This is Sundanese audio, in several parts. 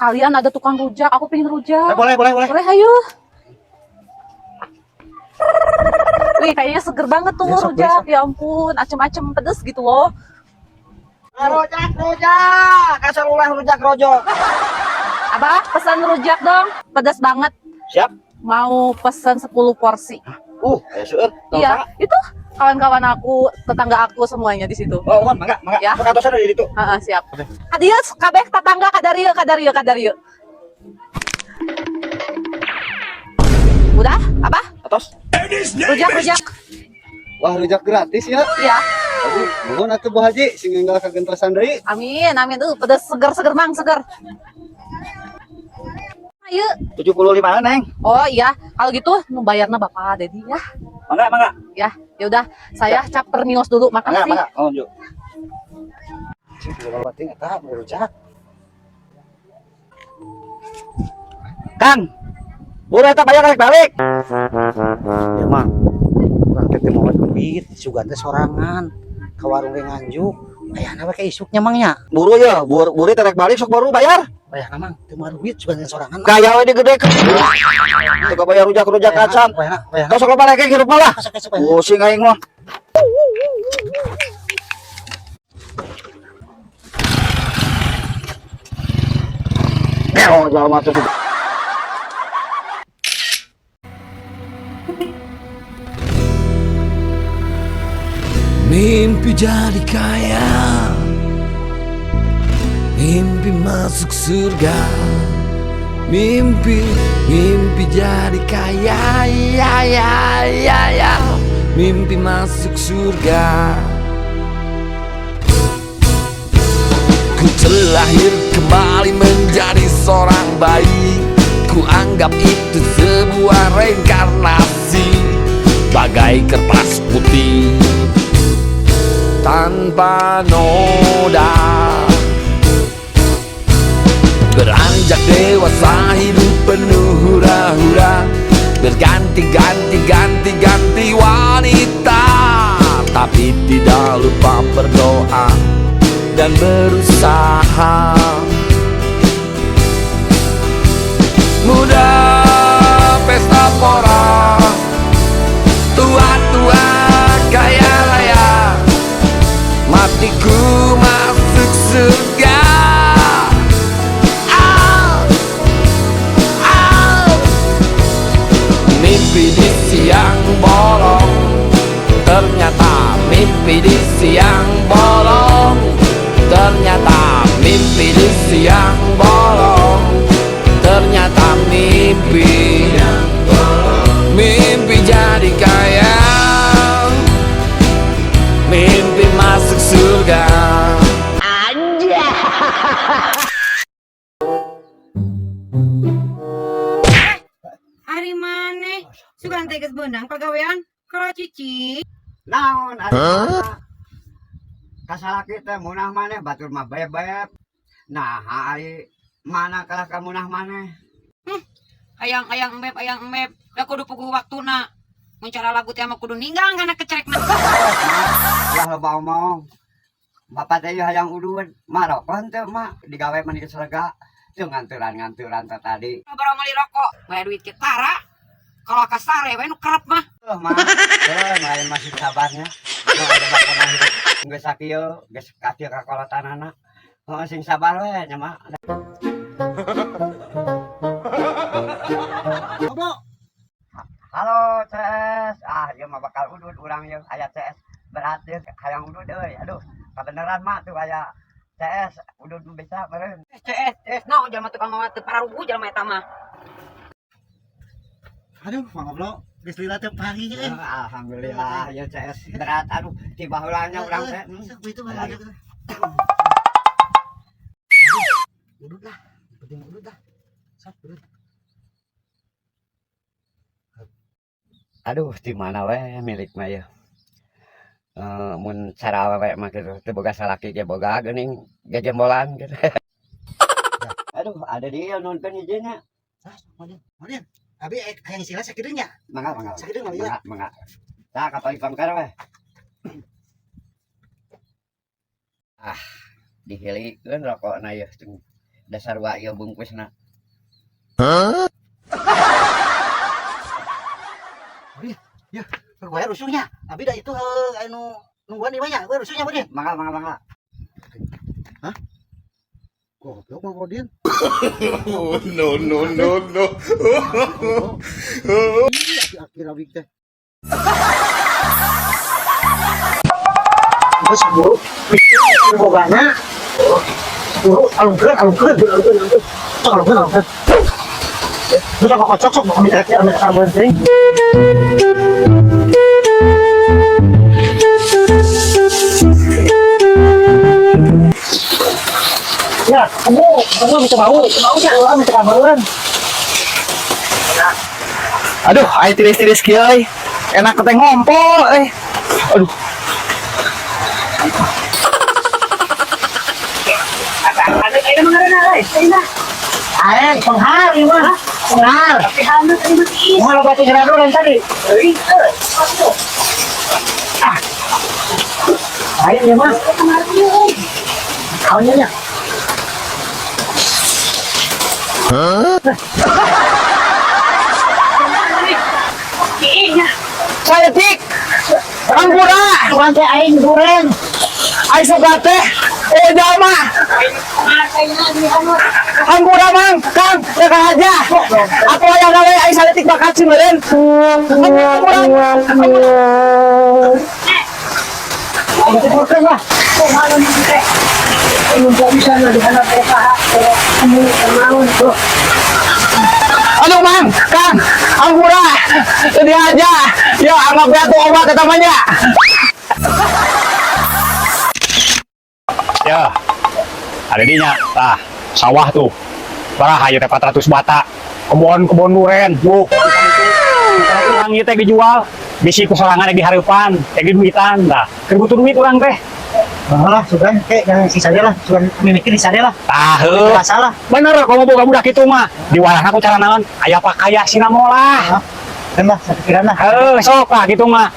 Sekalian ada tukang rujak, aku pengen rujak. Boleh, boleh, boleh. Boleh, ayo. Wih, kayaknya seger banget tuh Ya, sok, rujak. Ya ampun, acem-acem pedes gitu loh. Rujak, rujak. Kasar ulah rujak rojok. Abah, pesan rujak dong. Pedes banget. Siap. Mau pesan 10 porsi. Aya seueur. Iya, itu kawan-kawan aku, tetangga aku semuanya di situ. Oh, mohon, mangga, mangga. Ya. Sok atosan di ditu. Heeh, siap. Kadieu kabeh tetangga kadarieu, kadarieu, kadarieu. Udah? Apa? Atos. Rujak, rujak. Wah, rujak gratis ya. Iya. Aduh, nuhun atuh Bu Haji, sing enggal kagentosan deui. Amin, amin. Tuh, pedes seger-seger, Mang, seger. Ayo. 75 Neng. Oh iya, kalau gitu nu bayarna Bapak Dedi ya. Mangga, mangga. Ya, ya udah, saya cap permios dulu. Mangga, Makasih. mangga. Oh, yuk. Cing loba bating eta rujak. Kang. Buru eta bayar balik balik. Ya mah, urang teh teu mawa duit, sugan teh sorangan ka warung ge nganjuk. Ayahna we ka isuknya mang nya. Buru ya, buru buru terek balik sok baru bayar. Bayarna mang teu mawa duit sugan teh sorangan. Kaya we digedekeun. Teu bayar rujak-rujak acan. Bayarna, bayarna. Tos sok loba leke hirup mah lah. Sok sok bayarna. Pusing aing mah. Oh, jalan masuk. Mimpi jadi kaya, mimpi masuk surga, mimpi, mimpi jadi kaya, ya, ya, ya, ya, mimpi masuk surga. Ku terlahir kembali menjadi seorang bayi, ku anggap itu sebuah reinkarnasi, bagai kertas putih tanpa noda. Beranjak dewasa hidup penuh hura-hura, berganti-ganti-ganti-ganti wanita, tapi tidak lupa berdoa dan berusaha. Muda pesta pora, tua-tua kaya raya, matiku masuk surga. Ah, ah. Mimpi di siang bolong, ternyata mimpi di siang bolong, ternyata mimpi di siang bolong, ternyata mimpi, mimpi jadi kaya, mimpi masuk surga. Ari maneh sugan teh geus beunang pagawean karo cici. Naon ari kasalaki teh munah maneh batur mah bebeb. Nah, ari mana kalah ka munah maneh? Ayang-ayang embeb ayang embeb da kudu puguh waktuna. Mun cara lagu teh mah kudu ninggang kana kecerekna. Lah loba omong. Bapak teh hayang udud, marokon teh mah digawe mah di surga. Teu nganturan-nganturan teh tadi. Baru meuli rokok, bayar duit ke tara. Kalau kasare we nu kerep mah. Tuh mah, tuh lain masih sabarnya. Nu ada bakona hidup geus sakieu, geus kakieu ka kolotanana. Heeh, sing sabar we nya mah. Bobo. Halo CS, ah ieu mah bakal udud urang ieu aya CS berat ieu hayang udud euy. Aduh, kabeneran mah tuh aya CS udud bisa meureun. CS CS naon jalma tukang mawa teu pararugu jalma eta mah. Aduh, Mang Oblo, geus lila teu pagi euy. Alhamdulillah ieu CS berat aduh ti baheulanya urang teh. Sok itu mah. Aduh, udud lah. Penting udud lah. Sok udud. Aduh, di mana we milik mah ieu. Mun cara awewe mah kitu teu boga salaki ge boga geuning gejembolan gitu. Aduh, ada dia nonton izinnya. Ah, sok Modin. Abi hayang sila sakieu nya. Mangga, mangga. Sakieu mah ya. Mangga, mangga. Tah kapal pangkar we. Ah, dihilikeun rokokna ieu. Dasar wa ieu bungkusna. Gue rusuhnya. Abi dah itu anu nungguan di mana? Gue rusuhnya Budin. Mangga mangga mangga. Goblok mah Budin. Oh, no, no, no, no. Akhir awik teh. Terus buru, bogana, buru, alungkeun, alungkeun, alungkeun, alungkeun, sok alungkeun, alungkeun. Terus aku kocok sok mau ambil ambil ambil teuing. Ya, kamu, kamu bisa bau, bau ya, bisa kamu. Aduh, aing tiris-tiris kieu euy. Enak teh ngompol euy. Aduh. Aing penghar ieu mah. Penghar. Mau lo batu jeradu lain tadi. Ah. Aing ieu mah. Kaunya nya. Saeutik. Hampura. Bukan teh aing goreng. Aing suka teh. Eh jalma. Hampura mang, Kang, rek aja. Aku aya gawe aing saeutik bakat sih meureun. Hampura. Goreng lah. Aduh mang, Kang, hampura. Sedih aja. Ya anggap tuh obat eta mah nya. Ya, ada dinya, tah, sawah tuh. Barah aja teh 400 bata. Kebon-kebon duren, bu. Urang ieu teh dijual, bisi ku sorangan di hareupan, teh duitan, tah. Keur butuh duit urang teh. Lah, sugan kayak yang sisanya lah, sugan mimikir sisanya lah. Tah, heuh. Masalah. Bener kalau boga budak itu mah. Diwarahna ku cara naon? Aya pakaya sinamolah. Kan lah, sapikiran lah. Heuh, sok lah gitu mah.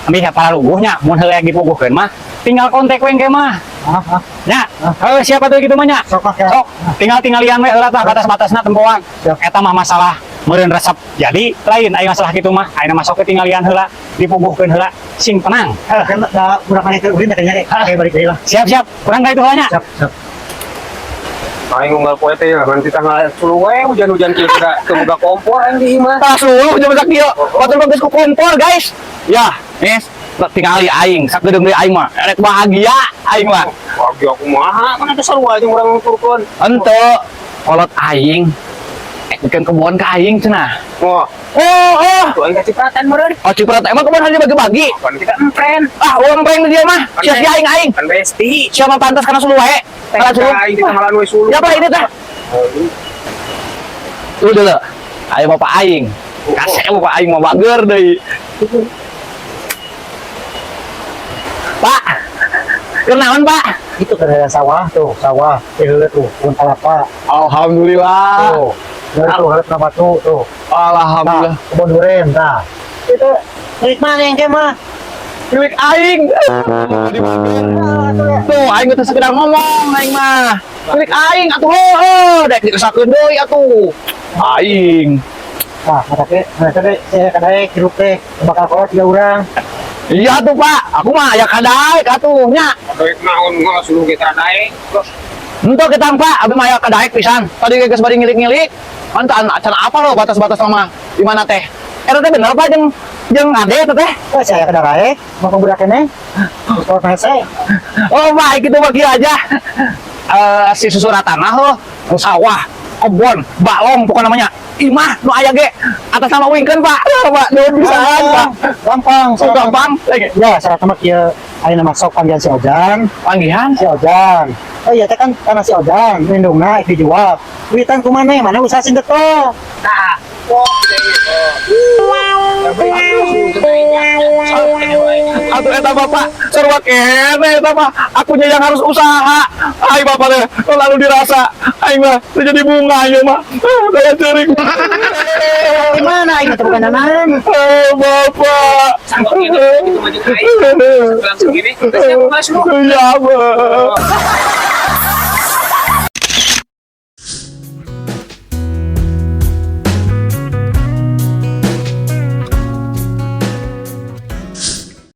Ambil siapa luguhnya, mun heula dipuguhkeun mah, tinggal kontak we engke mah. Ah, ah. Nya, heuh siapa tuh gitu mah nya? Sok lah, ya. Sok, tinggal tinggalian we heula tah batas-batasna tempoan. Siap. Eta mah masalah meureun resep. Jadi lain aya masalah kitu mah, ayeuna masuk ke tinggalian heula, dipuguhkeun heula, sing tenang. Heuh. Kan dah kurang mana ke ulin kayaknya kayak balik deui lah. Siap siap, kurang ka itu heula nya. Siap, siap. Aing unggal poe teh ya nanti tanggal 10 we hujan-hujan kieu teu teu boga kompor aing di imah. Tah suluh jeung budak kieu. Batur bagus ku kompor, guys. Ya, yes. Tingali aing, sakedeung deui aing mah. Erek bahagia aing mah. Bagi aku mah kan ada sarua jeung urang ngumpulkeun. Ente kolot aing. Bikin kebun ke aing cenah. Wah, Oh, oh. tuh aing kacipratan meureun. Oh, ciprat emang kebun hanya bagi-bagi. Kan kita empren, Ah, uang prank dia mah. Sia-sia aing aing. kan besti. Siapa pantas karena suluh wae. Karena suluh. Aing di tanggalan we suluh. Ya apa ini tah? Tuh dulu. Ayo bapak aing. Kasih bapak aing mau bager deui. Pak. Kenaon, Pak? Itu kan ada sawah tuh, sawah. Heula tuh, kebun kelapa. Alhamdulillah. Tuh. Dari tuh, harap nama tuh, tuh. Alhamdulillah. Nah, kebun duren, nah. Itu milik mana yang kemah? Milik aing. Tuh, aing teh sekedar ngomong aing mah. Milik aing atuh heuh, dek dikesakeun deui atuh. Aing. Nah, kata ke, kata ke, saya kadai hirup teh bakal kolot tiga orang. Iya tuh, Pak. Aku mah aya kadaek atuh nya. Daek naon ngalah suluh ge tara daek. Terus Entah kita Pak, abi mah aya kadaek pisan. Tadi geus bari ngilik-ngilik. Mantan acan apa lo batas-batas sama di mana teh? Eta teh bener Pak jeung jeung ade eta teh. Oh, saya kadai, mau budak kene. Kolot hese. Oh, baik itu bagi aja. Eh si susurat tanah loh, sawah, kebon, balong pokoknya namanya. Imah nu aya ge atas nama wingkeun Pak. Eh, Pak, nuhun pisan Pak. Gampang, So gampang lagi. Ya, syarat nama kieu ayeuna masuk panggilan si Ojan, Panggihan. si Ojan. Oh iya teh kan tanah si Ojan, lindungna dijual. Duitan kumaha mana usaha sing getol. Nah, Atuh eta bapak sarua kene eta mah akunya yang harus usaha. Ai bapak teh lalu dirasa aing mah teu jadi bunga ieu mah. Ah, Daya ceurik. Gimana ini teh bukan nanan? Oh, bapak. sanggup gitu mah jeung aing. Langsung gini, terus yang kumaha suluh. Ya, Pak.